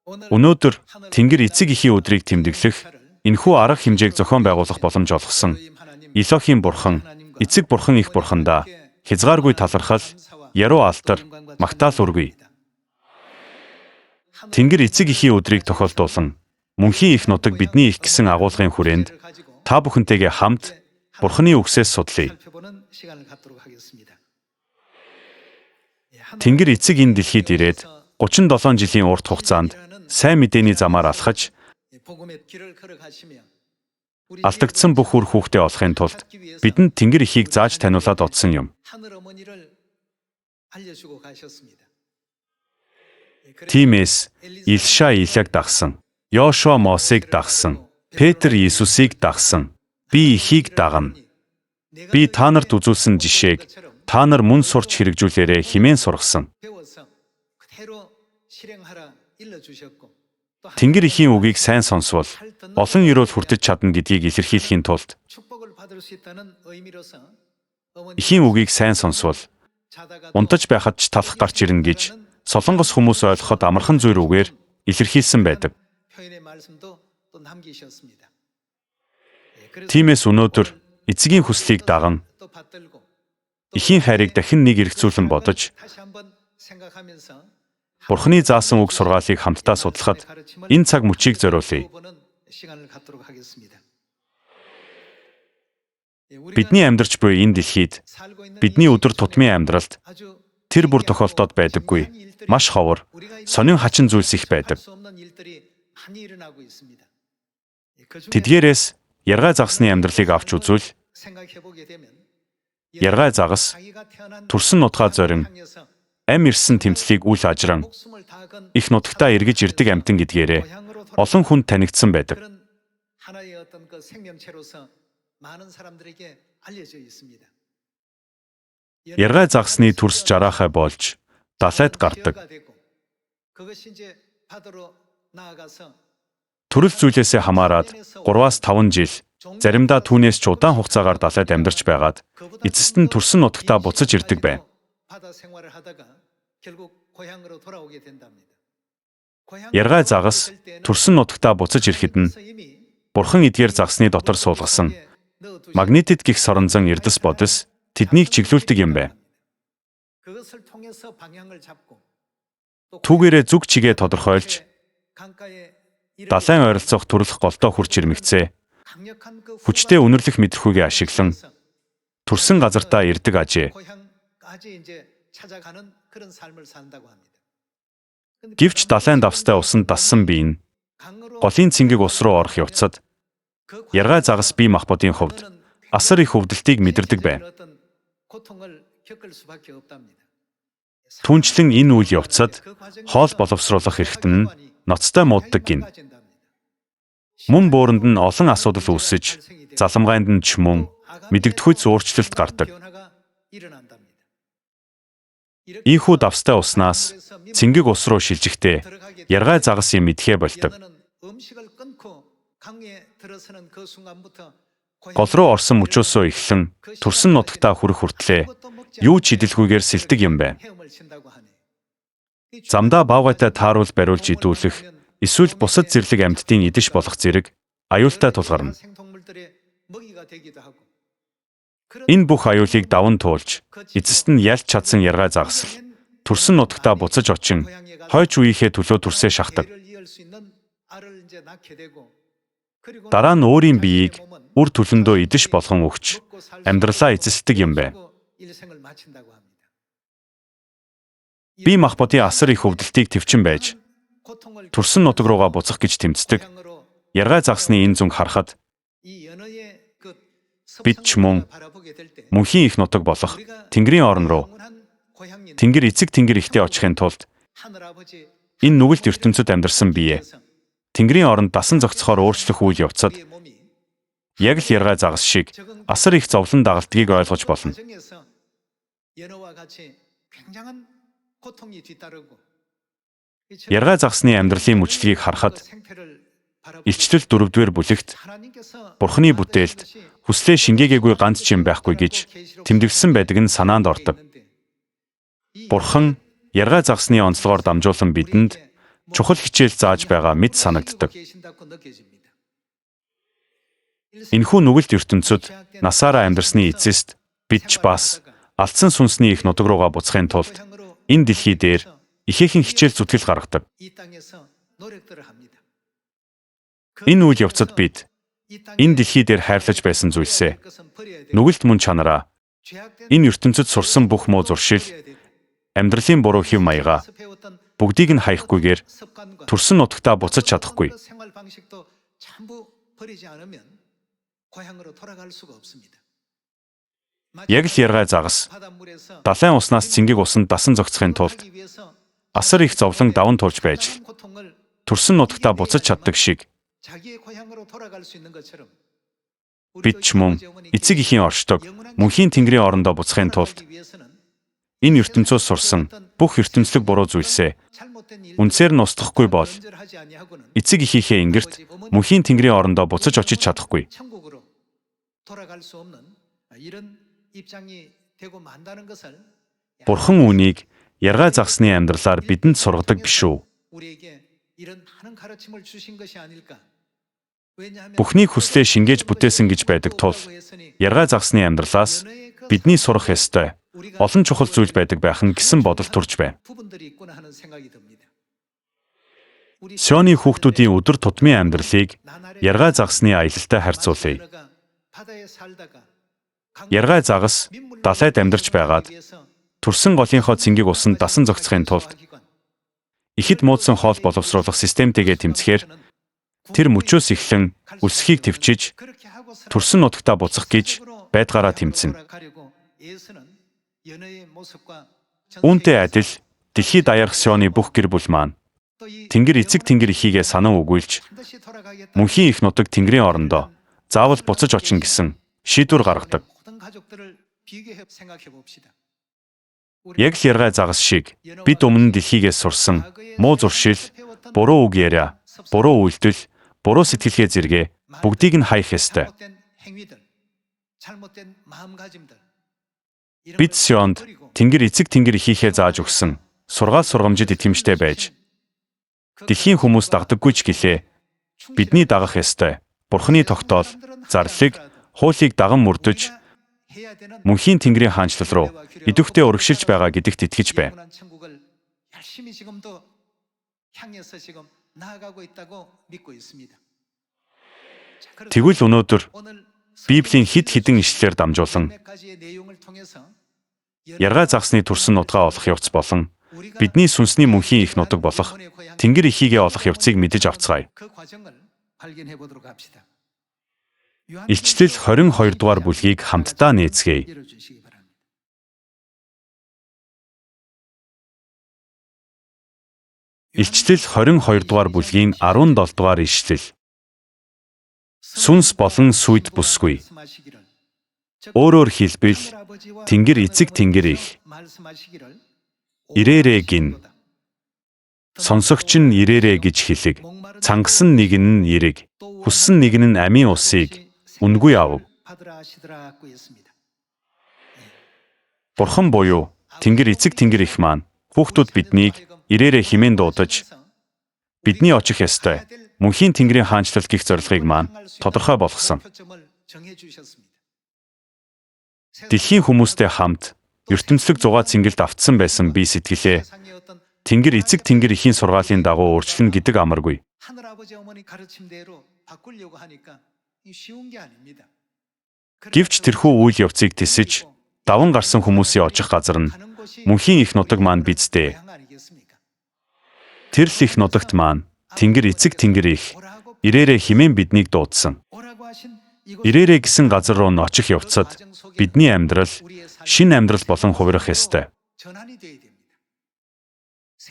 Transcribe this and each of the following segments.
Өнөөдөр Тэнгэр эцэг эхийн өдрийг тэмдэглэх энэхүү арга хэмжээг зохион байгуулах боломж олгосон Элохим бурхан, эцэг бурхан их бурхандаа хязгааргүй талархал, яруу алтар, магтаал өргөе. Тэнгэр эцэг эхийн өдрийг тохиолдуулан мөнхийн их нутаг бидний их гэсэн агуулгын хүрээнд та бүхэнтэйгээ хамт Бурханы үгсээс судлая. Тэнгэр эцэг энэ дэлхийд ирээд 37 жилийн урт хугацаанд сайн мэдээний замаар алхаж алдагдсан бүх үр хүүхдээ олохын тулд бидэнд Тэнгэр эхийг зааж таниулаад одсон юм. Тиймээс Илша Илияг дагсан, Йошуа Мосег дагсан, Петр Иесусыг дагсан. Би эхийг дагна. Би та нарт үзүүлсэн жишээг та нар мөн сурч хэрэгжүүлээрэй хэмээн сургасан. Тэнгэр эхийн үгийг сайн сонсвол олон ерөөл хүртэж чадна гэдгийг илэрхийлэхийн тулд эхийн үгийг сайн сонсвол унтаж байхад ч талах гарч ирнэ гэж Солонгос хүмүүс ойлгоход амархан зүйл үгээр илэрхийлсэн байдаг. Тиймээс өнөөдөр эцгийн хүслийг даган эхийн хайрыг дахин нэг эргэцүүлэн бодож Бурхны заасан үг сургаалыг хамтдаа судлахад энэ цаг мөчийг зориулъя. Бидний амьдарч буй энэ дэлхийд бидний өдөр тутмын амьдралд тэр бүр тохиолдоод байдаггүй маш ховор, сонин хачин зүйлс их байдаг. Тэдгээрээс яргай загасны амьдралыг авч үзвэл яргай загас төрсөн нутгаа зорин амь ирсэн тэмцлийг үл ажран их нутагтаа эргэж ирдэг амьтан гэдгээрээ олон хүнд танигдсан байдаг. Яргай загасны төрс жараахай болж далайд гардаг. Төрөл зүйлээсээ хамаарат 3-5 жил, заримдаа түүнээс ч удаан хугацаагаар далайд амьдарч байгаад эцэст нь төрсөн нутагтаа буцаж ирдэг байв. Яргай загас төрсөн нутагтаа буцаж ирэхэд нь Бурхан эдгээр загасны дотор суулгасан магнетит гих соронзон эрдэс бодис тэднийг чиглүүлдэг юм байна. Түүгээрээ зүг чигээ тодорхойлж далайн ойролцоох төрөлх голдоо хурч ирмэгцээ хүчтэй үнэрлэх мэдрэхүйгээ ашиглан төрсөн газартаа ирдэг ажээ. Гэвч далайн давстай усанд дассан бие нь голын цэнгэг ус руу орох явцад яргай загас бие махбодын хувьд асар их өвдөлтийг мэдэрдэг байв. Түүнчлэн энэ үйл явцад хоол боловсруулах эрхтэн нь ноцтой мууддаг гин. Мөн бууранд нь олон асуудал үүсэж, заламгайнд нь ч мөн мэдэгдэхүйц өөрчлөлт гардаг. Ийхүү давстай уснаас цэнгэг ус руу шилжихдээ яргай загас юм идэхээ болдог. Гол руу орсон мөчөөсөө эхлэн төрсөн нутагтаа хүрэх хүртлээ юу ч идэлгүйгээр сэлдэг юм байна. Замдаа баавгайтай тааруул бариулж идүүлэх эсвэл бусад зэрлэг амьтдын идэж болох зэрэг аюултай тулгарна. Энэ бүх аюулыг даван туулж эцэст нь ялж чадсан яргай загас л төрсөн нутагтаа буцаж очин хойч үеийнхээ төлөө төрсөө шахдаг. Дараа нь өөрийн биеийг үр төлөндөө идэж болгон өгч амьдралаа эзэлдэг юм байна. Бие махбодын асар их өвдөлтийг төвчин байж төрсөн нутаг руугаа буцах гэж тэмцдэг яргай загасны энэ зүнг харахад бид ч мөн мөнхийн их нутаг болох Тэнгэрийн орн руу Тэнгэр эцэг Тэнгэр ихтэй очихын тулд энэ нүгэлт ертөнцид амьдарсан бие Тэнгэрийн оронд дасан зохицохоор өөрчлөх үйл явцад яг л яргай загас шиг асар их зовлон дагалдгийг ойлгож болно. Яргай загасны амьдралын мөчлөгийг харахад Илчлэл 4-р бүлэгт Бурхны бүтээлд хүслээ шингээгээгүй ганц ч юм байхгүй гэж тэмдэглэсэн байдаг нь санаанд ордог. Бурхан яргай загасны онцлогоор дамжуулан бидэнд чухал хичээл зааж байгаа мэт санагддаг. Энэхүү нүгэлт ертөнцид насаараа амьдарсны эцэст бид ч бас алдсан сүнсний их нутаг руугаа буцахын тулд энэ дэлхий дээр ихээхэн хичээл зүтгэл гаргадаг. Энэ үйл явцад бид энэ дэлхий дээр хайрлаж байсан зүйлсээ нүгэлт мөн чанараа энэ ертөнцид сурсан бүх муу зуршил, амьдралын буруу хэв маягаа бүгдийг нь хаяхгүйгээр төрсөн нутагтаа буцаж чадахгүй. Яг л яргай загас далайн уснаас цэнгэг усанд дасан зохицохын тулд асар их зовлон даван туулж байж л төрсөн нутагтаа буцаж чаддаг шиг бид ч мөн эцэг эхийн оршдог мөнхийн тэнгэрийн орондоо буцахын тулд энэ ертөнцөөс сурсан бүх ертөнцлөг буруу зүйлсээ үндсээр нь устгахгүй бол эцэг эхийнхээ ингэрт мөнхийн тэнгэрийн орондоо буцаж очиж чадахгүй. Бурхан үүнийг яргай загасны амьдралаар бидэнд сургадаг биш үү? Бүхнийг хүслээ шингээж бүтээсэн гэж байдаг тул яргай загасны амьдралаас бидний сурах ёстой олон чухал зүйл байдаг байх нь гэсэн бодол төрж байна. Сионы хүүхдүүдийн өдөр тутмын амьдралыг яргай загасны аялалтай харьцуулъя. Яргай загас далайд амьдарч байгаад төрсөн голынхоо цэнгийг усанд дасан зохицохын тулд ихэд муудсан хоол боловсруулах системтэйгээ тэмцэхээр тэр мөчөөс эхлэн өлсөхийг тэвчиж төрсөн нутагтаа буцах гэж байдгаараа тэмцэнэ. Үүнтэй адил дэлхийд даяарх Сионы бүх гэр бүл маань Тэнгэр эцэг тэнгэр эхийгээ санан өгүүлж мөнхийн их нутаг тэнгэрийн орондоо заавал буцаж очино гэсэн шийдвэр гаргадаг. Яг л яргай загас шиг бид өмнө нь дэлхийгээс сурсан муу зуршил, буруу үг яриа, буруу үйлдэл, буруу сэтгэлгээ зэргээ бүгдийг нь хаях ёстой. Бид Сионд Тэнгэр эцэг тэнгэр эхийнхээ зааж өгсөн сургаал сургамжид итгэмжтэй байж дэлхийн хүмүүс дагдаггүй ч гэлээ бидний дагах ёстой Бурхны тогтоол, зарлалыг, хуулийг даган мөрдөж мөнхийн тэнгэрийн хаанчлал руу идэвхтэй урагшилж байгаа гэдэгт итгэж байна. Тэгвэл өнөөдөр Библийн хэд хэдэн ишлэлээр дамжуулан яргай загасны төрсөн нутгаа олох явц болон бидний сүнсний мөнхийн их нутаг болох Тэнгэр эхийгээ олох явцыг мэдэж авцгаая. Илчлэл 22 дугаар бүлгийг хамтдаа нээцгээе. Илчлэл 22 дугаар бүлгийн 17 дугаар ишлэл. Сүнс болон сүйд бүсгүй. Өөрөөр хэлбэл Тэнгэр эцэг тэнгэр их ирээрээ гин. Сонсогч нь ирээрээ гэж хэлэг. Цангасан нэг нь эрэг, хүссэн нэг нь амийн усыг үнэгүй авав. Бурхан буюу Тэнгэр эцэг тэнгэр их маань хүүхдүүд биднийг ирээрээ хэмээн дуудаж бидний очих ёстой мөнхийн тэнгэрийн хаанчлал гих зорилгыг маань тодорхой болгосон. Дэлхийн хүмүүстэй хамт ертөнцлөг зугаа цэнгэлд автсан байсан би сэтгэлээ Тэнгэр эцэг тэнгэр эхийн сургаалын дагуу өөрчлөнө гэдэг амаргүй. Гэвч тэрхүү үйл явцыг тэсэж даван гарсан хүмүүсийн очих газар нь мөнхийн их нутаг маань биз дээ. Тэр л их нутагт маань Тэнгэр эцэг тэнгэр их ирээрээ хэмээн биднийг дуудсан. Ирээрээ гэсэн газар руу нь очих явцад бидний амьдрал шинэ амьдрал болон хувирах ёстой.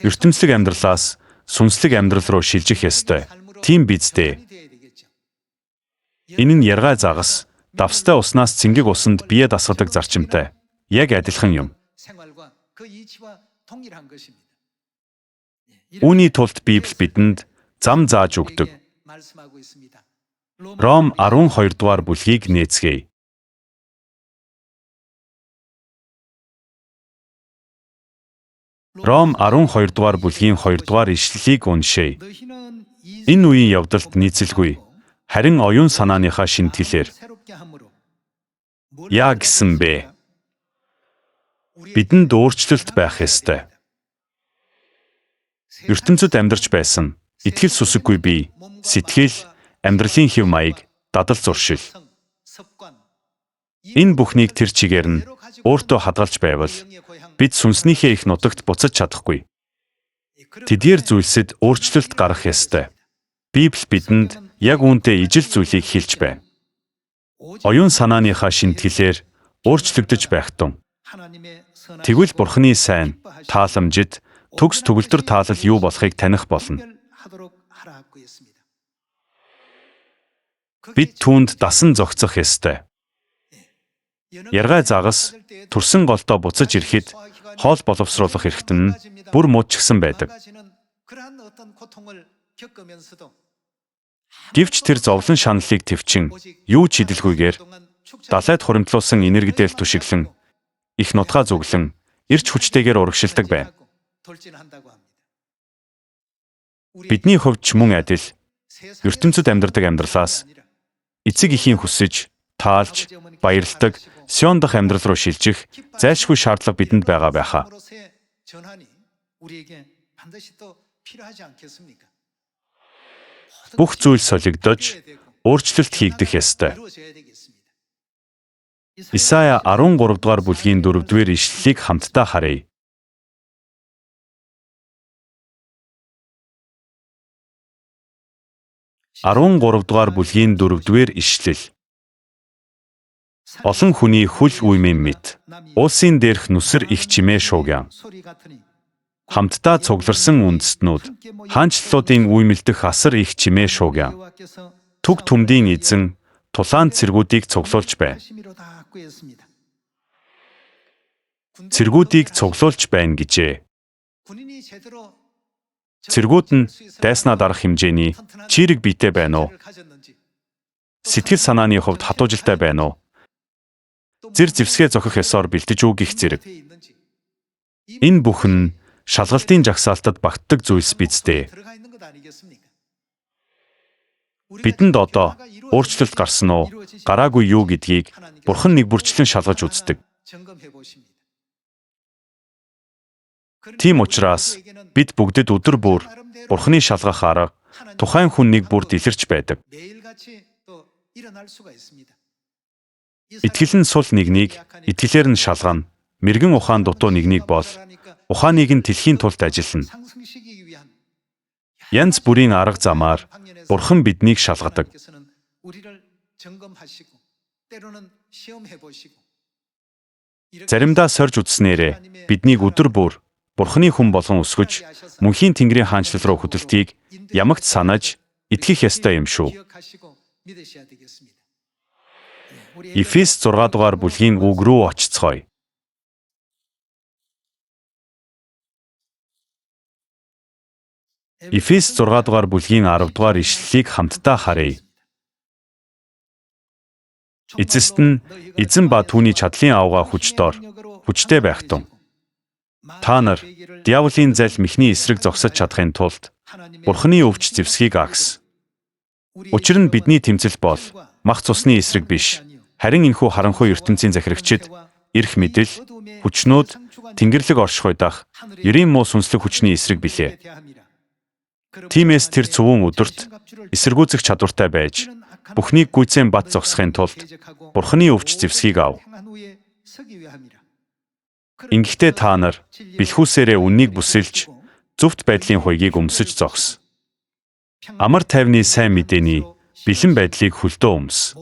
Ертөнцлөг амьдралаас сүнслэг амьдрал руу шилжих ёстой. Тийм биз дээ. Энэ нь яргай загас давстай уснаас цэнгэг усанд бие дасгадаг зарчимтай. Яг адилхан юм. Үүний тулд Библи бидэнд зам зааж өгдөг. Ром 12 дугаар бүлгийг нээцгээе. Ром 12 дугаар бүлгийн 2 дугаар ишлэлийг уншъя. Энэ үеийн явдалд нийцэлгүй, харин оюун санааныхаа шинэтгэлээр яа гэсэн бэ? Бидэнд өөрчлөлт байх ёстой. ертөнцид амьдарч байсан итгэл сүсэггүй бие, сэтгэл, амьдралын хэв маяг, дадал зуршил. Энэ бүхнийг тэр чигээр нь өөртөө хадгалж байвал бид сүнснийхээ их нутагт буцаж чадахгүй. Тэдгээр зүйлсэд өөрчлөлт гарах ёстой. Библи бидэнд яг үүнтэй ижил зүйлийг хэлж байна. Оюун санааныхаа шинэтгэлээр өөрчлөгдөж байх тун. Тэгвэл Бурхны сайн, тааламжид, төгс төгөлдөр таалал юу болохыг таних болно. Бид түүнд дасан зохицох ёстой. Яргай загас төрсөн голдоо буцаж ирэхэд хоол боловсруулах эрхтэн нь бүр муудчихсан байдаг. Гэвч тэр зовлон шаналлыг тэвчин юу ч идэлгүйгээр далайд хуримтлуулсан энергидэл түшиглэн их нутгаа зүглэн эрч хүчтэйгээр урагшилдаг байв. Бидний хувьд ч мөн адил ертөнцид амьдардаг амьдралаас эцэг эхийн хүсэж, таалж, баярладаг Сион дахь амьдрал руу шилжих зайлшгүй шаардлага бидэнд байгаа байхаа. Бүх зүйл солигдож, өөрчлөлт хийгдэх ёстой. Исая 13 дугаар бүлгийн 4 дугаар ишлэлийг хамтдаа харъя. 13 дугаар бүлгийн 4 дугаар ишлэл. Олон хүний хөл үймэн мэт, уулсын дээрх нүсэр их чимээ шуугиан. Хамтдаа цугларсан үндэстнүүд, хаанчлалуудын үймэлдэх асар их чимээ шуугиан. Түг түмдийн эзэн тулаан цэргүүдийг цуглуулж байна. Цэргүүдийг цуглуулж байна гэжээ. Цэргүүд нь дайснаа дарах хэмжээний чийрэг биетэй байна уу? Сэтгэл санааны хувьд хатуужилтай байна уу? Зэр зэвсгээ зохих ёсоор бэлдэж үү гэх зэрэг. Энэ бүхэн шалгалтын жагсаалтад багтдаг зүйлс биз дээ. Бидэнд одоо өөрчлөлт гарсан уу, гараагүй юу гэдгийг Бурхан нэг бүрчлэн шалгаж үздэг. Тийм учраас бид бүгдэд өдөр бүр Бурханы шалгах арга тухайн хүн нэг бүрд илэрч байдаг. Итгэл нь сул нэгнийг итгэлээр нь шалгана, мэргэн ухаан дутуу нэгнийг бол ухааныг нь тэлхийн тулд ажиллана. Янз бүрийн арга замаар Бурхан биднийг шалгадаг. Заримдаа сорж үзснээрээ биднийг өдөр бүр Бурханы хүн болгон өсгөж, мөнхийн Тэнгэрийн хаанчлал руу хөдөлтийг ямагт санаж итгэх ёстой юм шүү. Эфес 6 дугаар бүлгийн үг рүү очицгоё. Эфес 6 дугаар бүлгийн 10 дугаар ишлэлийг хамтдаа харъя. Эцэст нь эзэн ба түүний чадлын авгаа хүч дор хүчтэй байх тун. Та нар диаволын зал мэхний эсрэг зогсож чадахын тулд Бурханы өвч зэвсгийг агс. Учир нь бидний тэмцэл бол мах цусны эсрэг биш, харин энэхүү харанхуй ертөнцийн захирагчид, эрх мэдэл, хүчнүүд, тэнгэрлэг оршихуй дах ерийн муу сүнслэг хүчний эсрэг билээ. Тиймээс тэр цөвүүн өдөрт эсэргүүцэх чадвартай байж, бүхнийг гүйцэн бат зогсохын тулд Бурханы өвч зэвсгийг ав. Ингэхдээ та нар бэлхүүсээрээ үннийг бүсэлж, зөвхт байдлын хуйгийг өмсөж зогс. Амар тайвны сайн мэдээний бэлэн байдлыг хөлдөө өмс.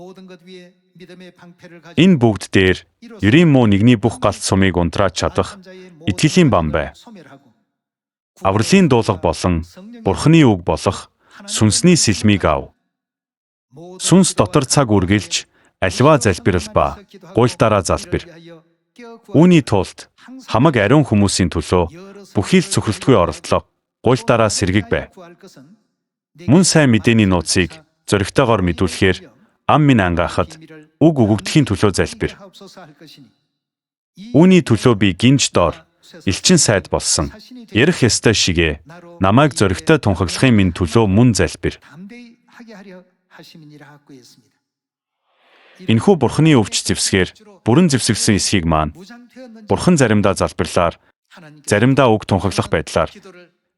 Энэ бүгд дээр ерийн муу нэгний бүх галт сумыг унтрааж чадах итгэлийн бан бай. Авралын дуулга болон Бурханы үг болох сүнсний сэлмийг ав. Сүнс дотор цаг үргэлж альва залбирал ба гуйлдаараа залбир. Үүний тулд хамаг ариун хүмүүсийн төлөө бүхий л цөхрөлтгүй оролдлого гуйлдаараа сэргэг бай. Мөн сайн мэдээний нууцыг зоригтойгоор мэдүүлэхээр ам минь ангаахад үг өгөгдөхийн төлөө залбир. Үүний төлөө би гинж дор Элчин сайд болсон. Ярих ёстой шигээ намайг зоригтой тунхаглахын минь төлөө мөн залбир. Энэхүү Бурханы өвч зэвсгээр бүрэн зэвсэглэсэн эсхийг маань Бурхан заримдаа залбирлаар, заримдаа үг тунхаглах байдлаар,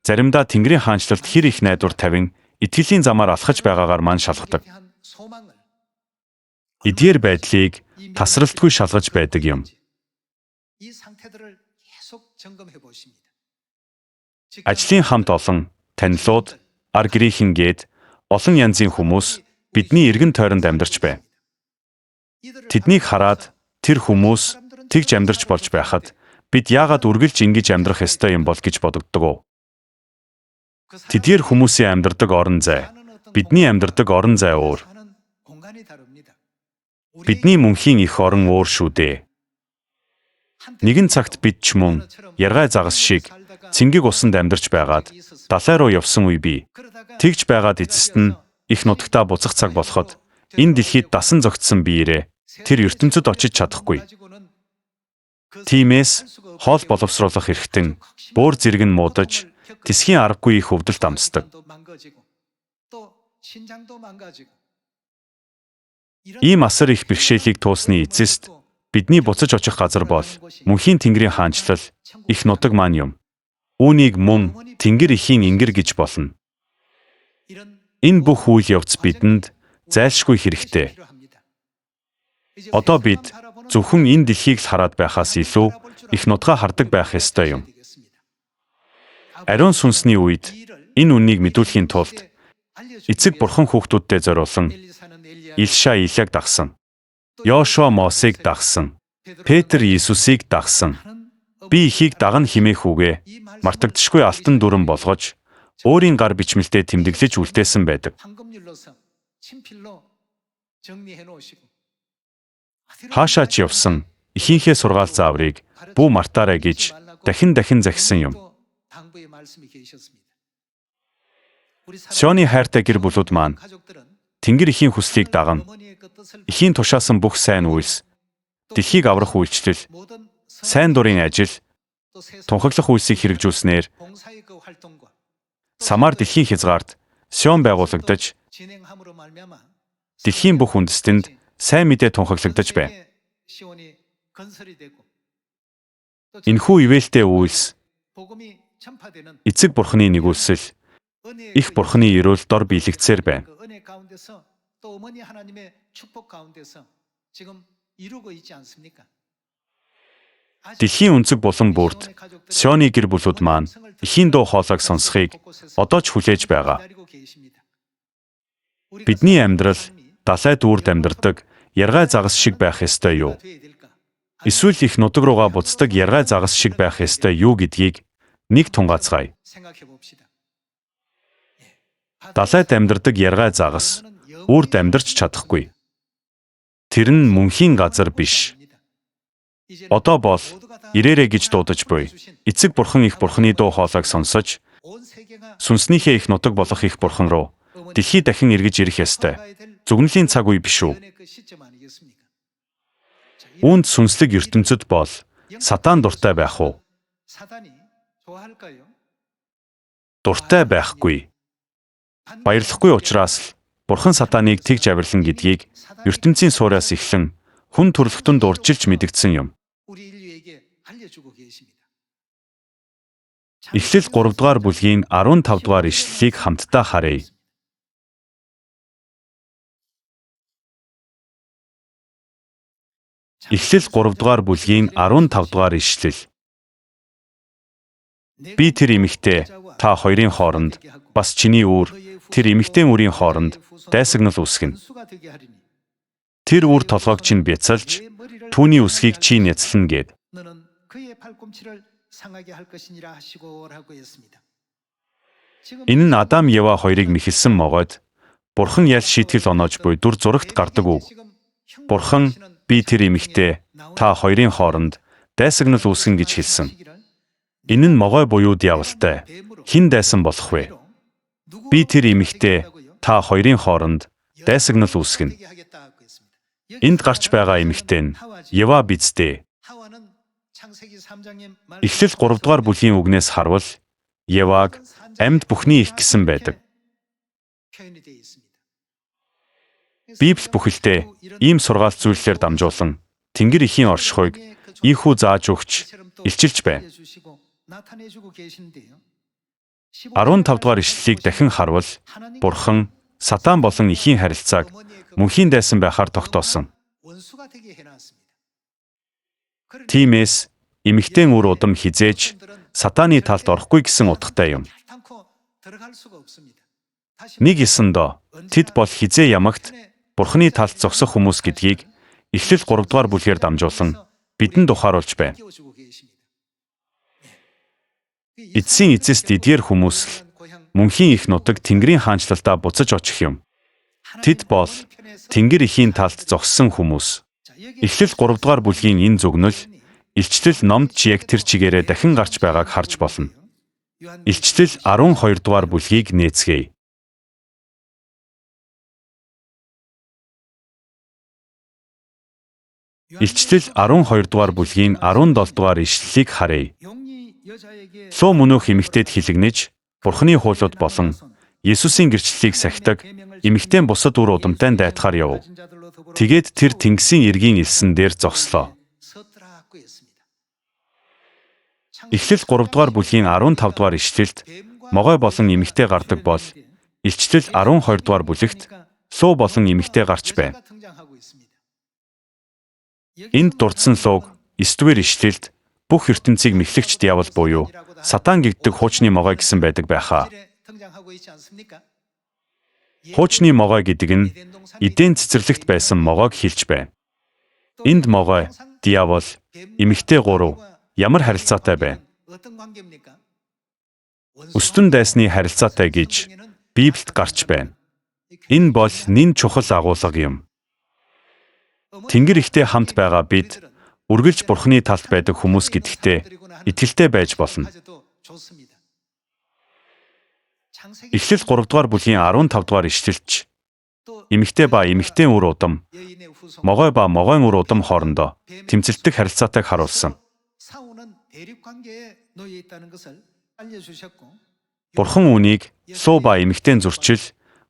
заримдаа Тэнгэрийн хаанчлалд хэр их найдвар тавин итгэлийн замаар алхаж байгаагаар маань шалгадаг. Эдгээр байдлыг тасралтгүй шалгаж байдаг юм. Ажлын хамт олон танилуд, ар гэрийнхэн гээд олон янзын хүмүүс бидний эргэн тойронд амьдарч байна. Тэднийг хараад тэр хүмүүс тэгж амьдарч болж байхад бид яагаад үргэлж ингэж амьдрах ёстой юм бол гэж бодогддог уу? Тэдгээр хүмүүсийн амьдардаг орон зай, бидний амьдардаг орон зай өөр. Бидний мөнхийн их орон өөр шүү дээ. Нэгэн цагт бид ч мөн яргай загас шиг цэнгэг усанд амьдарч байгаад далай руу явсан үе бий. Тэгж байгаад эцэст нь их нутагтаа буцах цаг болоход энэ дэлхийд дасан зогтсон биеэрээ тэр ертөнцид очиж чадахгүй. Тиймээс хоол боловсруулах эрхтэн бөөр зэрэг нь муудаж тэсхийн аргагүй их өвдөлт амсдаг. Ийм асар их бэрхшээлийг туулсны эцэст бидний буцаж очих газар бол мөнхийн Тэнгэрийн хаанчлал их нутаг маань юм. Үүнийг мөн Тэнгэр эхийн ингэр гэж болно. Энэ бүх үйл явц бидэнд зайлшгүй хэрэгтэй. Одоо бид зөвхөн энэ дэлхийг л хараад байхаас илүү их нутгаа хардаг байх ёстой юм. Ариун сүнсний үед энэ үннийг мэдүүлэхийн тулд эцэг бурхан хүүхдүүддээ зориулсан Илша Илияг дагсан. Йошуа Мосег дагсан. Петр Иесусыг дагсан. Би ихийг дагна хэмээх үгээ мартагдшгүй алтан дүрэм болгож өөрийн гар бичмэлдээ тэмдэглэж үлдээсэн байдаг. Хаашаа ч явсан ихийнхээ сургаал зааврыг бүү мартаарай гэж дахин дахин захисан юм. Сионы хайртай гэр бүлүүд маань Тэнгэр эхийн хүслийг даган эхийн тушаасан бүх сайн үйлс, дэлхийг аврах үйлчлэл, сайн дурын ажил, тунхаглах үйлсийг хэрэгжүүлснээр Самар дэлхийн хязгаарт Сион байгуулагдаж дэлхийн бүх үндэстэнд сайн мэдээ тунхаглагдаж байна. Энэхүү ивээлтэй үйлс эцэг бурхны нэгүүлсэл, их бурхны ерөөл дор биелэгдсээр байна. Дэлхийн өнцөг булан бүрт Сионы гэр бүлүүд маань эхийн дуу хоолойг сонсохыг одоо ч хүлээж байгаа. Бидний амьдрал далай дүүрд амьдардаг яргай загас шиг байх ёстой юу? Эсвэл их нутаг руугаа буцдаг яргай загас шиг байх ёстой юу гэдгийг нэг тунгаацгаая. Далайд амьдардаг яргай загас үрд амьдарч чадахгүй. Тэр нь мөнхийн газар биш. Одоо бол ирээрэй гэж дуудаж буй. Эцэг бурхан их бурханы дуу хоолойг сонсож сүнснийхээ их нутаг болох их бурхан руу дэлхий дахин эргэж ирэх ёстой. Зүгнэлийн цаг үе биш үү? Үүнд сүнслэг ертөнцид бол сатан дуртай байх уу? Дуртай байхгүй. Баярлахгүй учраас л бурхан сатаныг тэгж авирлан гэдгийг ертөнцийн сууриас эхлэн хүн төрөлхтөнд урьдчилж мэдэгдсэн юм. Эхлэл 3 дугаар бүлгийн 15 дугаар ишлэлийг хамтдаа харъя. Эхлэл 3 дугаар бүлгийн 15 дугаар ишлэл. Би тэр эмэгтэй та хоёрын хооронд бас чиний үр тэр эмэгтэй үрийн хооронд дайсагнал үүсгэнэ. Тэр үр толгойг чинь бяцалж түүний үсгийг чи няцлана гэд. Энэ нь Адам Ева хоёрыг мэхэлсэн могойд Бурхан ял шийтгэл оноож буй дүр зурагт гардаг үг. Бурхан би тэр эмэгтэй та хоёрын хооронд дайсагнал үүсгэн гэж хэлсэн. Энэ нь могой буюу диаволтой хэн дайсан болох вэ? Би тэр эмэгтэй та хоёрын хооронд дайсагнал үүсгэнэ. Энд гарч байгаа эмэгтэй нь Ева биз дээ. Эхлэл 3 дугаар бүлгийн үгнээс харвал Еваг амьд бүхний их гэсэн байдаг. Библи бүхэлдээ ийм сургаал зүйллээр дамжуулан Тэнгэр эхийн оршихуйг ийхүү зааж өгч илчилж байна. 15 дугаар ишлэлийг дахин харвал Бурхан Сатан болон эхийн харилцааг мөнхийн дайсан байхаар тогтоосон. Тиймээс эмэгтэйн үр удам хизээж Сатаны талд орохгүй гэсэн утгатай юм. Нэг ёсондоо тэд бол хизээ ямагт Бурханы талд зогсох хүмүүс гэдгийг Эхлэл 3 дугаар бүлгээр дамжуулан бидэнд ухааруулж байна. Эцсийн эцэст эдгээр хүмүүс л мөнхийн их нутаг Тэнгэрийн хаанчлалдаа буцаж очих юм. Тэд бол Тэнгэр эхийн талд зогссон хүмүүс. Эхлэл 3 дугаар бүлгийн энэ зүгнэл илчлэл номд ч яг тэр чигээрээ дахин гарч байгааг харж болно. Илчлэл 12 дугаар бүлгийг нээцгээе. Илчлэл 12 дугаар бүлгийн 17 дугаар ишлэлийг харъя. Луу мөнөөх эмэгтэйд хилэгнэж, Бурхны хуулиуд болон Есүсийн гэрчлэлийг сахидаг эмэгтэйн бусад үр удамтай дайтахаар яв. Тэгээд тэр тэнгисийн эргийн элсэн дээр зогслоо. Эхлэл 3 дугаар бүлгийн 15 дугаар ишлэлд могой болон эмэгтэй гардаг бол Илчлэл 12 дугаар бүлэгт луу болон эмэгтэй гарч байна. Энд дурдсан лууг 9 дугаар ишлэлд бүх ертөнцийг мэхлэгч диавол буюу сатан гэгддэг хуучны могой гэсэн байдаг байхаа. Хуучны могой гэдэг нь эдийн цэцэрлэгт байсан могойг хэлж байна. Энд могой, диавол, эмэгтэй гурав ямар харилцаатай байна? Өстөн дайсны харилцаатай гэж Библиэд гарч байна. Энэ бол нэн чухал агуулга юм. Тэнгэр ихтэй хамт байгаа бид үргэлж Бурхны талд байдаг хүмүүс гэдэгтээ итгэлтэй байж болно. Эхлэл 3 дугаар бүлгийн 15 дугаар ишлэлч эмэгтэй ба эмэгтэйн үр удам, могой ба могойн үр удам хоорондоо тэмцэлдэх харилцаатайг харуулсан. Бурхан үүнийг луу ба эмэгтэйн зөрчил,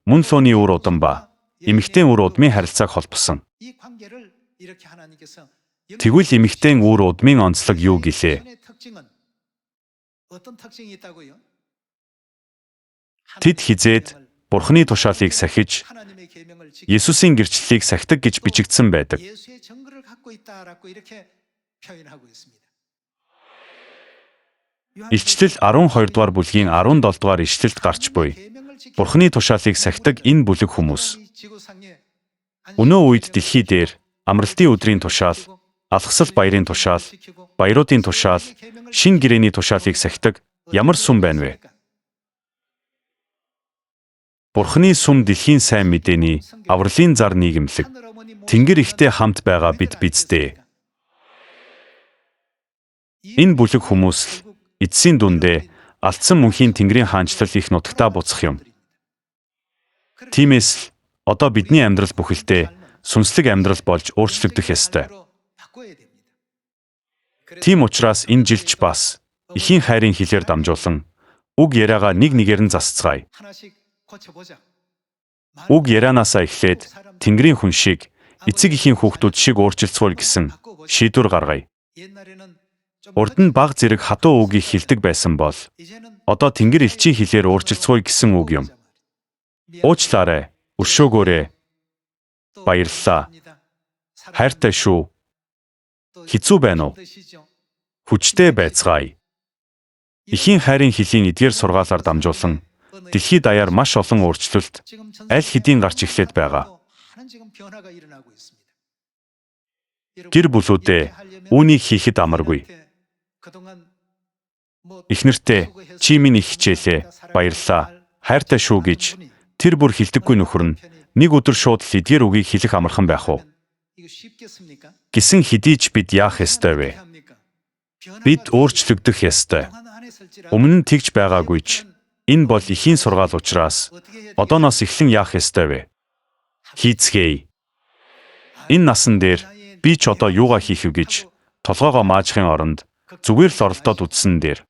мөн лууны үр удам ба эмэгтэйн үр удмын харилцааг холбосон. Тэгвэл эмэгтэйн үр удмын онцлог юу гэлээ? Тэд хизээд Бурханы тушаалыг сахиж, Есүсийн гэрчлэлийг сахидаг гэж бичигдсэн байдаг. Илчлэл 12 дугаар бүлгийн 17 дугаар ишлэлд гарч буй Бурханы тушаалыг сахидаг энэ бүлэг хүмүүс. Өнөө үед дэлхий дээр амралтын өдрийн тушаал, алгасал баярын тушаал, баяруудын тушаал, шин гэрээний тушаалыг сахидаг ямар сүм байна вэ? Бурханы сүм дэлхийн сайн мэдээний авралын зар нийгэмлэг. Тэнгэр ихтэй хамт байгаа бид биздээ. Энэ бүлэг хүмүүс л эцсийн дүндээ алдсан мөнхийн Тэнгэрийн хаанчлал их нутагтаа буцах юм. Тиймээс л одоо бидний амьдрал бүхэлдээ сүнслэг амьдрал болж өөрчлөгдөх ёстой. Тийм учраас энэ жилч бас эхийн хайрын хэлээр дамжуулан үг яриагаа нэг нэгээр нь засцгаая. Үг ярианаасаа эхлээд Тэнгэрийн хүн шиг эцэг эхийн хүүхдүүд шиг өөрчилцгүүл гэсэн шийдвэр гаргая. Урд нь баг зэрэг хатуу үгийг хэлдэг байсан бол одоо Тэнгэр элчийн хэлээр өөрчилцгүүл гэсэн үг юм. Уучлаарай, өршөөгөөрэй, баярлалаа, хайртай шүү, хэцүү байна уу? Хүчтэй байцгаая. Эхийн хайрын хөлийн эдгээр сургаалаар дамжуулан дэлхийд даяар маш олон өөрчлөлт аль хэдийн гарч эхлээд байгаа. Гэр бүлүүдээ үүнийг хийхэд амаргүй. Эхнэртээ чи минь их хичээлээ, баярлалаа, хайртай шүү гэж тэр бүр хэлдэггүй нөхөр нь нэг өдөр шууд л эдгээр үгийг хэлэх амархан байх уу? Гэсэн хэдий ч бид яах ёстой вэ? Бид өөрчлөгдөх ёстой. Өмнө нь тэгж байгаагүй ч энэ бол эхийн сургаал учраас одооноос эхлэн яах ёстой вэ? Хийцгээе. Энэ насан дээр би ч одоо юугаа хийх вэ гэж Толгоогоо маажихын оронд зүгээр л оролдоод үзсэн дээр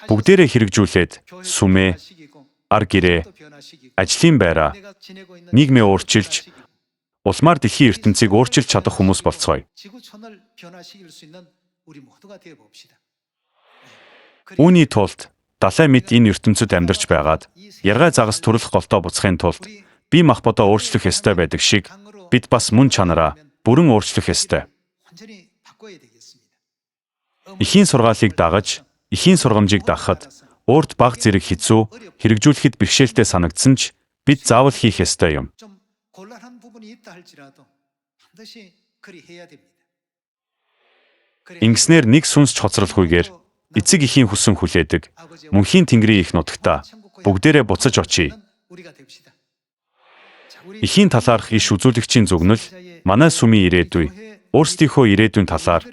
бүгдээрээ хэрэгжүүлээд сүмээ, ар гэрээ, ажлын байраа, нийгмээ өөрчилж, улмаар дэлхийн ертөнцийг өөрчилж чадах хүмүүс болцгоё. Үүний тулд далай мэт энэ ертөнцид амьдарч байгаад яргай загас төрөлх голдоо буцахын тулд бие махбодоо өөрчлөх ёстой байдаг шиг бид бас мөн чанараа бүрэн өөрчлөх ёстой. Эхийн сургаалыг дагаж, эхийн сургамжийг дагахад өөрт баг зэрэг хэцүү, хэрэгжүүлэхэд бэрхшээлтэй санагдсан ч бид заавал хийх ёстой юм. Ингэснээр нэг сүнс ч хоцролгүйгээр эцэг эхийн хүсэн хүлээдэг мөнхийн тэнгэрийн их нутагтаа бүгдээрээ буцаж очие. Эхийн талаарх иш үзүүлэгчийн зүгнэл манай сүмийн ирээдүй, өөрсдийнхөө ирээдүйн талаар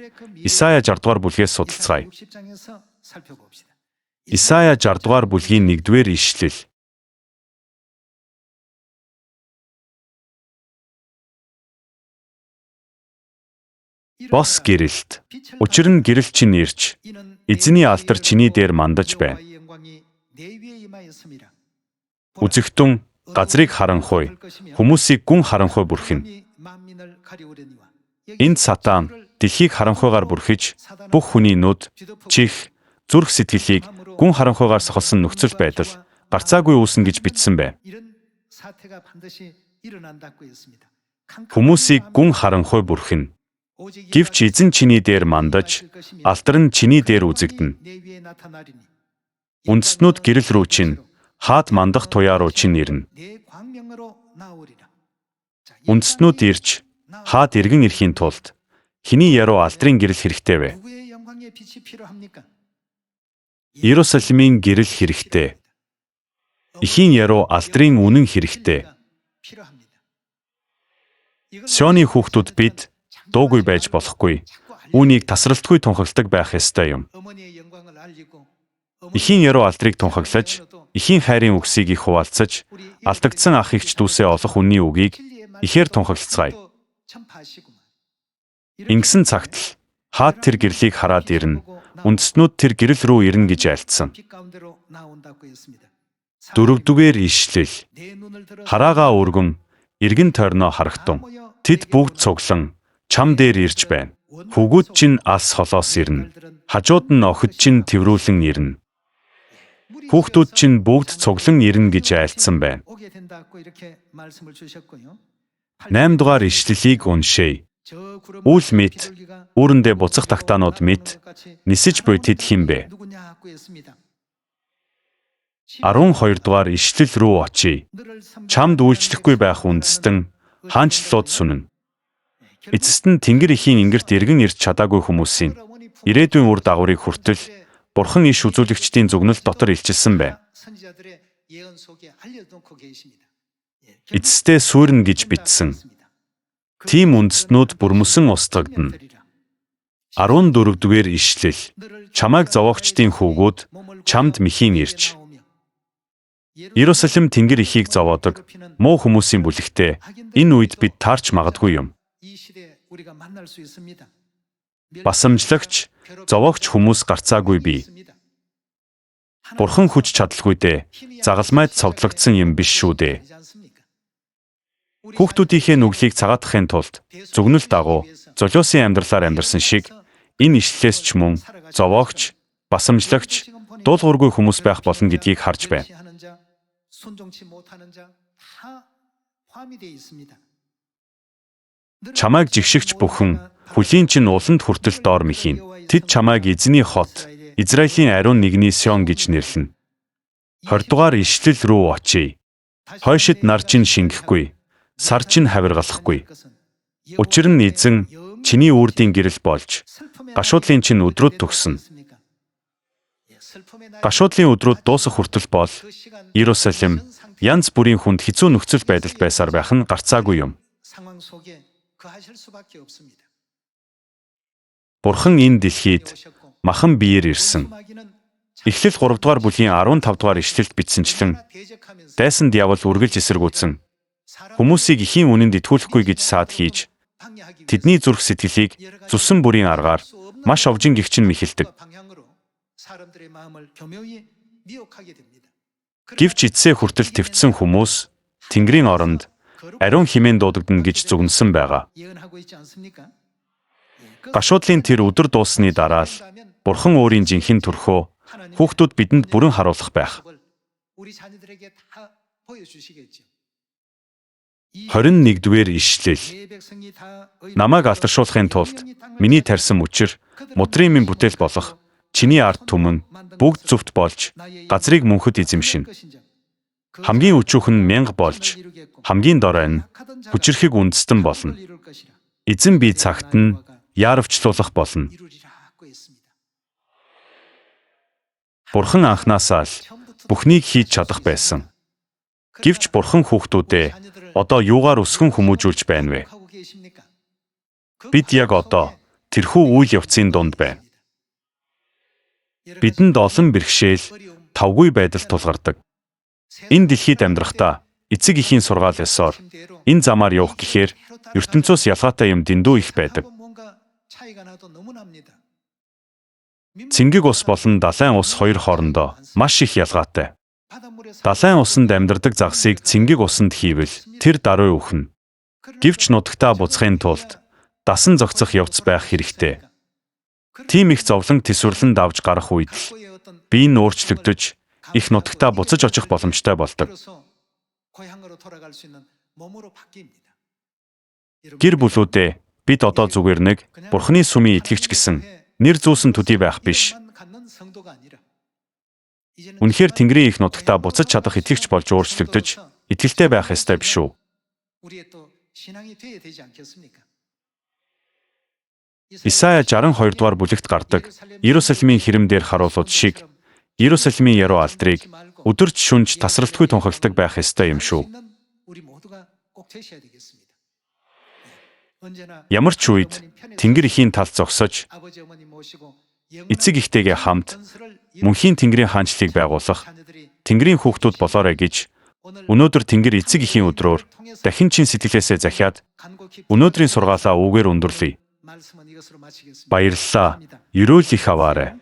Исая 60 дугаар бүлгээс судалцгаая. Исая 60 дугаар бүлгийн 1-р ишлэл. Бос гэрэлт. Учир нь гэрэл чинь ирж, эзний алдар чиний дээр мандаж байна. Үзэгтэн газрыг харанхуй, хүмүүсийг гүн харанхуй бүрхэнэ. Энд сатан дэлхийг харанхуйгаар бүрхэж, бүх хүний нүд, чих, зүрх сэтгэлийг гүн харанхуйгаар сохолсон нөхцөл байдал гарцаагүй үүснэ гэж бичсэн байна. Хүмүүсийг гүн харанхуй бүрхэнэ. Гэвч эзэн чиний дээр мандаж, алдар нь чиний дээр үзэгдэнэ. Үндэстнүүд гэрэл рүү чинь, хаад мандах туяа руу чинь ирнэ. Үндэстнүүд ирж, хаад эргэн ирэхийн тулд хэний яруу алдрын гэрэл хэрэгтэй вэ? Иерусалимийн гэрэл хэрэгтэй. Эхийн яруу алдрын үнэн хэрэгтэй. Сионы хүүхдүүд бид дуугүй байж болохгүй. Үүнийг тасралтгүй тунхагладаг байх ёстой юм. Эхийн яруу алдрыг тунхаглаж, эхийн хайрын үгсийг их хуваалцаж, алдагдсан ах эгч дүүсээ олох үнний үгийг ихээр тунхаглацгаая. Ингэсэн цагт л хаад тэр гэрлийг хараад ирнэ. Үндэстнүүд тэр гэрэл рүү ирнэ гэж айлтсан. 4-р ишлэл. Хараагаа өргөн, эргэн тойрноо харагтун. Тэд бүгд цуглан чам дээр ирж байна. Хүүгүүд чинь алс холоос ирнэ. Хажууд нь охид чинь тэврүүлэн ирнэ. Хүүхдүүд чинь бүгд цуглан ирнэ гэж айлтсан байна. 8 дугаар ишлэлийг уншъя. Үл мэт, үүрэндээ буцах тагтаанууд мэт, нисэж буй тэд хэн бэ? 12 дугаар ишлэл рүү очие. Чамд үйлчлэхгүй байх үндэстэн хаанчлалууд сүнэн. Эцэст нь Тэнгэр эхийн ингэрт эргэн ирж чадаагүй хүмүүсийн ирээдүйн үр дагаврыг хүртэл Бурхан иш үзүүлэгчдийн зүгнэл дотор илчилсэн байна. Эцэстээ суурна гэж бичсэн. Тийм үндэстнүүд бүрмөсөн устгагдана. 14-р ишлэл. Чамайг зовоогчдын хүүгүүд чамд мэхийн ирж. Иерусалим Тэнгэр эхийг зовоодог муу хүмүүсийн бүлэгтээ энэ үед бид таарч магадгүй юм. Басамжлагч, зовоогч хүмүүс гарцаагүй бий. Бурхан хүч чадалгүй дээ, загалмайд цовдлогдсон юм биш шүү дээ. Хүүхдүүдийнхээ нүглийг цагаатгахын тулд зүгнэл дагуу золиосын амьдралаар амьдарсан шиг энэ ишлэлээс ч мөн зовоогч, басамжлагч, дуулуургүй хүмүүс байх болно гэдгийг харж байна. Чамайг жигшигч бүхэн хүлийн чинь уланд хүртэл доор мэхийн. Тэд чамайг эзний хот, Израилийн ариун нэгний Сион гэж нэрлэнэ. 20 дугаар ишлэл рүү очие. Хойшид нар чинь шингэхгүй, сар чинь хавиргалахгүй. Учир нь эзэн чиний үрдийн гэрэл болж, гашуудлын чинь өдрүүд төгснө. Гашуудлын өдрүүд дуусах хүртэл бол Иерусалим янз бүрийн хүнд хэцүү нөхцөл байдалд байсаар байх нь гарцаагүй юм. Бурхан энэ дэлхийд махан биеэр ирсэн. Эхлэл 3 дугаар бүлгийн 15 дугаар ишлэлд бичсэнчлэн дайсан диавол үргэлж эсэргүүцэн хүмүүсийг эхийн үнэнд итгүүлэхгүй гэж саад хийж Тэдний зүрх сэтгэлийг зүсэн бүрийн аргаар маш овжин гихчин мэхэлдэг. Гэвч эцсээ хүртэл твцсэн хүмүүс Тэнгэрийн оронд ариун хэмээн дуудагдана гэж зүгнэсэн байгаа. Гашуудлын тэр өдөр дууссаны дараа л Бурхан өөрийн жинхэнэ төрхөө хүүхдүүд бидэнд бүрэн харуулах байх. 21-р ишлэл. Намайг алдаршуулахын тулд миний тарьсан мөчир мудрын минь бүтээл болох чиний ард түмэн бүгд зөвхт болж газрыг мөнхөд эзэмшинэ. Хамгийн өчүүхэн нь 1000 болж хамгийн дорой нь хүчирхэг үндэстэн болно. Эзэн би цагт нь яаравчлуулах болно. Бурхан анхнаасаа л бүхнийг хийж чадах байсан. Гэвч Бурхан хүүхдүүдээ одоо юугаар өсгөн хүмүүжүүлж байна вэ? Бид яг одоо тэрхүү үйл явцын дунд байна. Бидэнд олон бэрхшээл, тавгүй байдал тулгардаг. Энэ дэлхийд амьдрахдаа эцэг эхийн сургаал ёсоор энэ замаар явах гэхээр ертөнцөөс ялгаатай юм дэндүү их байдаг. Цэнгэг ус болон далайн ус хоёр хоорондоо маш их ялгаатай. Далайн усанд амьдардаг загсыг цэнгэг усанд хийвэл тэр даруй үхнэ. Гэвч нутагтаа буцахын тулд дасан зохицох явц байх хэрэгтэй. Тийм их зовлон тэсвэрлэн давж гарах үед л бие нь өөрчлөгдөж их нутагтаа буцаж очих боломжтой болдог. Гэр бүлүүдээ бид одоо зүгээр нэг Бурханы сүмийн итгэгч гэсэн нэр зүүсэн төдий байх биш. Үнэхээр Тэнгэрийн их нутагтаа буцаж чадах итгэгч болж өөрчлөгдөж итгэлтэй байх ёстой биш үү? Исая 62 дугаар бүлэгт гардаг Иерусалимийн хэрэм дээр харуулууд шиг Иерусалимийн яруу алдрыг өдөрч шүнж тасралтгүй тунхагладаг байх ёстой юм шүү. Ямар ч үед Тэнгэр эхийн талд зогсож эцэг эхтэйгээ хамт мөнхийн Тэнгэрийн хаанчлалыг байгуулах Тэнгэрийн хүүхдүүд болоорой гэж өнөөдөр Тэнгэр эцэг эхийн өдрөөр дахин чин сэтгэлээсээ захиад өнөөдрийн сургаалаа үүгээр өндөрлөе. Баярлалаа. Ерөөл их аваарай.